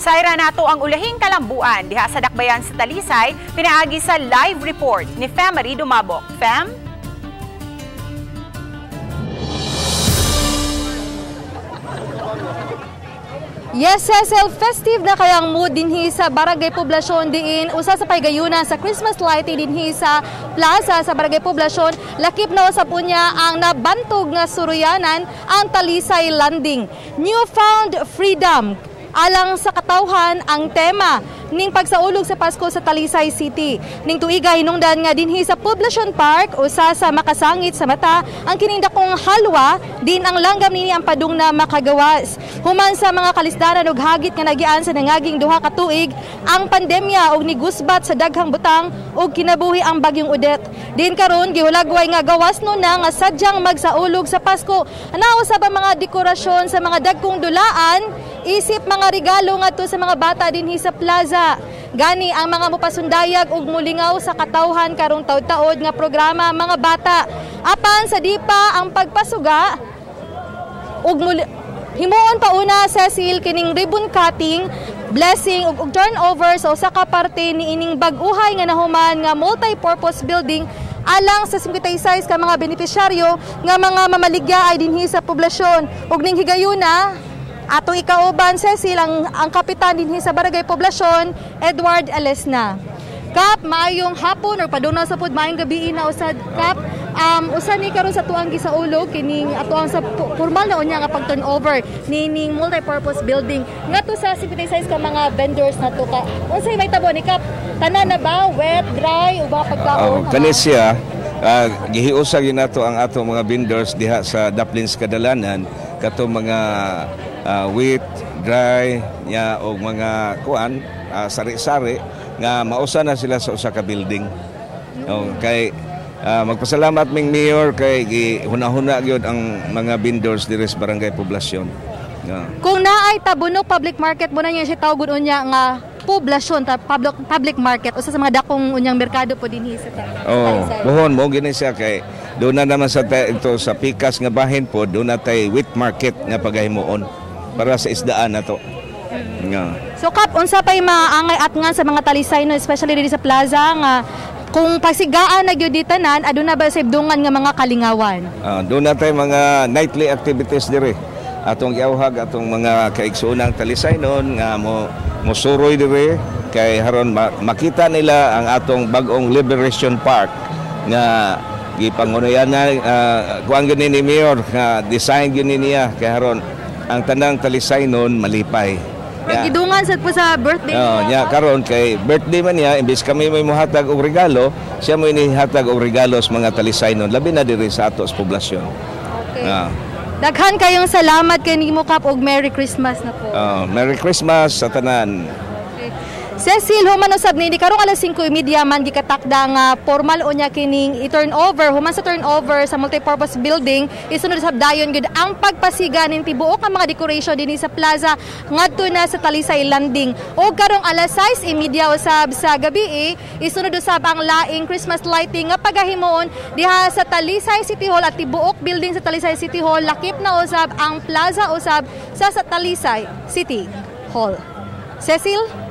Sayra nato ang ulahing kalambuan diha sa dakbayan sa Talisay pinaagi sa live report ni Femary Dumabok. Fem? Yes, Cecil, festive na kayang mood dinhi sa Barangay Poblacion diin usa sa pahigayunan sa Christmas lighting dinhi sa plaza sa Barangay Poblacion. Lakip na usab unya ang nabantog nga suruyanan ang Talisay Landing. Newfound Freedom alang sa katawhan ang tema ning pagsaulog sa Pasko sa Talisay City. Ning tuiga hinungdan nga dinhi sa Poblacion Park usa sa makasangit sa mata ang kining dakong halwa din ang langgam nini ang padung na makagawas. Human sa mga kalisdaran og hagit nga nagian sa nangaging 2 ka tuig ang pandemya og nigusbat sa daghang butang og kinabuhi ang bagyong Odette. Din karon gihulagway nga gawas no na nga sadyang magsaulog sa Pasko. Ana usab ang mga dekorasyon sa mga dagkong dulaan isip mga regalo ngadto sa mga bata dinhi sa plaza. Gani ang mga mupasundayag ug mulingaw sa katawhan karong taud-taod nga programa mga bata. Apan sa di pa ang pagpasuga ug muli, himuon pa una, Cecil, kining ribbon cutting, blessing ug turnover sa usa ka parte niining bag-uhay nga nahuman nga multi-purpose building alang sa 56 ka mga benepisyaryo nga mga mamaligya ay dinhi sa poblasyon. Ug ning higayuna atong ikauban, Cecil, ang kapitan dinhi sa Barangay Poblacion, Edward Alesna. Kap, maayong hapon or padung sa pud maayong gabi na usad, Kap. Usa ni karon sa tuang gisaulog kining atuang sa formal na unya nga pag turnover nining multi-purpose building ngadto sa 56 ka mga vendors nato ka. Unsay may tabo ni Kap? Tanan na ba wet, dry o ba pagkaon? Oh, kani siya gihiusa gyud nato ang ato mga vendors diha sa Daplins Kadalanan kato mga wheat, dry, nya og mga kuan sari-sari nga mausa na sila sa usa ka building. Oh, kay magpasalamat ming mayor kay gihuna-huna gyud ang mga vendors diri sa Barangay Poblacion. Yeah. Kung naay Tabunok Public Market mo na niya siya tawgon unya nga poblasyon ta public market usa sa mga dakong unyang merkado po dinhi sa Oh, buhon mo gini siya kay doon na naman sa ito sa pikas nga bahin po doon na tay wheat market nga pagahimuon para sa isdaan na to. Yeah. So Kap, unsa pay maangay at nga sa mga Talisay no, especially diri sa plaza nga kung pasigaan na gyud tanan aduna ba sa ibdungan nga mga kalingawan? Doon na tay mga nightly activities diri. Atong giauhag atong mga kaigsuonang Talisay noon nga mo mosuroy diri kay haron makita nila ang atong bag-ong Liberation Park nga gipangunayan na kuan gyud ni Mayor nga design gyud niya kay haron ang tanang Talisay noon malipay. Yeah. Gidungan sad po sa birthday niya. Nya karon kay birthday man niya imbes kami may mohatag og regalo, siya mo inihatag og regalo sa mga Talisay noon labi na diri sa ato sa poblasyon. Okay. Daghan kayong salamat kay nimo Kap og Merry Christmas na po. Merry Christmas sa tanan. Okay. Cecil, human usab ni karong alas 5:30 man gikatakda nga formal unya kining i-turnover. Human sa turnover sa multipurpose building, isunod sab dayon gud ang pagpasiga ning tibuok ang mga decoration dinhi sa plaza ngadto na sa Talisay Landing. Og karong alas 6:30 usab sa gabi, isunod usab ang laing Christmas lighting nga pagahimuon diha sa Talisay City Hall at tibuok building sa Talisay City Hall. Lakip na usab ang plaza usab sa Talisay City Hall. Cecil?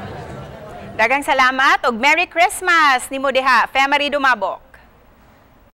Daghang salamat ug Merry Christmas nimo diha, Femary Dumabok.